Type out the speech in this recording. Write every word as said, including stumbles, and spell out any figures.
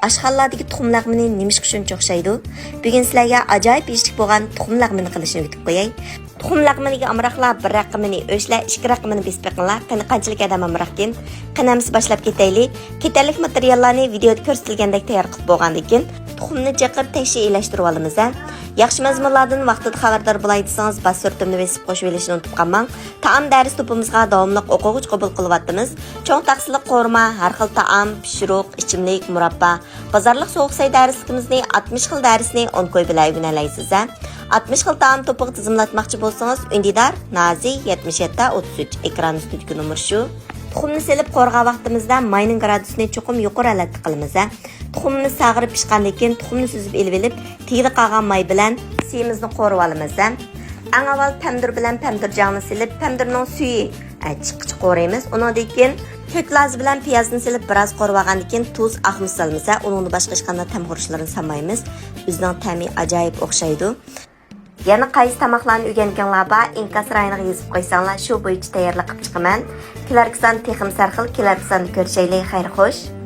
ئاشخانىلاردىكى تۇخۇم لەغمىنى نېمىشقا شۇنچە ئوخشايدۇ؟ بۈگۈن سىلەرگە ئاجايىپ يېيىشلىك بولغان تۇخۇم لەغمىنى قىلىشنى ئۆگىتىپ قوياي. تۇخۇم لەغمىنىگە ئامراقلار بىر رەقىمىنى ئۆچلەپ، ئىككى رەقىمىنى بېسىپ بېقىڭلار. قېنى، قانچىلىك ئادەم ئامراقكىن؟ قېنى، ئەمىسە باشلاپ كېتەيلى. كېتەرلىك ماتېرىياللارنى ۋىدېئودا كۆرسىتىلگەندەك تەييار قىلىپ بولغاندىن كېيىن، تۇخۇمنى چېقىپ، تەكشى ئىلەشتۈرۈۋالىمىز ھە. ياخشى مەزمۇنلاردىن ۋاقتىدا خەۋەردار بولاي دېسىڭىز، باش سۈرىتىمنى بېسىپ قوشۇۋېلىشنى ئۇنتۇپ قالماڭ. تائام دەرس توپىمىزغا داۋاملىق ئوقۇغۇچ قوبۇل قىلىۋاتىمىز. چوڭ تەخسىلىك قورۇما، ھەر خىل تائام، پىشۇرۇق، ئىچىملىك، مۇراببا، بازارلىق سوغۇق سەي دەرسلىكىمىزنى، ئاتمىش خىل دەرسنى ئون كوي بىلەن ئۆگىنەلەيسىز ھە. ئاتمىش خىل تائام توپىغا تىزىملاتماقچى بولسىڭىز، ئۈندىدار نازى يەتمىش يەتتە ئوتتۇز ئۈچ، ئېكران ئۈستىدىكى نومۇر شۇ. تۇخۇمنى سېلىپ قورۇغان ۋاقتىمىزدا ماينىڭ گرادۇسىنى چوقۇم يۇقىرى ھالەتتە قىلىمىز ھە. تۇخۇمىمىز ساغىرىپ پىشقاندىن كېيىن، تۇخۇمنى سۈزۈپ ئېلىۋېلىپ، تېگىدە قالغان ماي بىلەن سېيىمىزنى قورۇۋالىمىز ھە. ئەڭ ئاۋۋال پەمىدۇر بىلەن پەمىدۇرجاڭنى سېلىپ، پەمىدۇرنىڭ سۈيى ئە، چىققىچە قورۇيمىز. ئۇنىڭدىن كېيىن كۆك لازا بىلەن پىيازنى سېلىپ، بىراز قورۇۋالغاندىن كېيىن، تۇز، ئاق مۇچ سالىمىز ھە. ئۇنىڭدىن باشقا ھېچقانداق تەم خۇرۇچلىرىنى سالمايمىز. ئۆزىنىڭ تەمى ئاجايىپ ئوخشايدۇ. يەنە قايسى تاماقلارنى ئۆگەنگەنلەر بار، ئىنكاس رايونىغا يېزىپ قويساڭلار، شۇ بويىچە تەييارلىق قىلىپ چىقىمەن. كېلەركى سان تېخىمۇ سەرخىل، كېلەركى ساندا كۆرۈشەيلى، خەير خوش.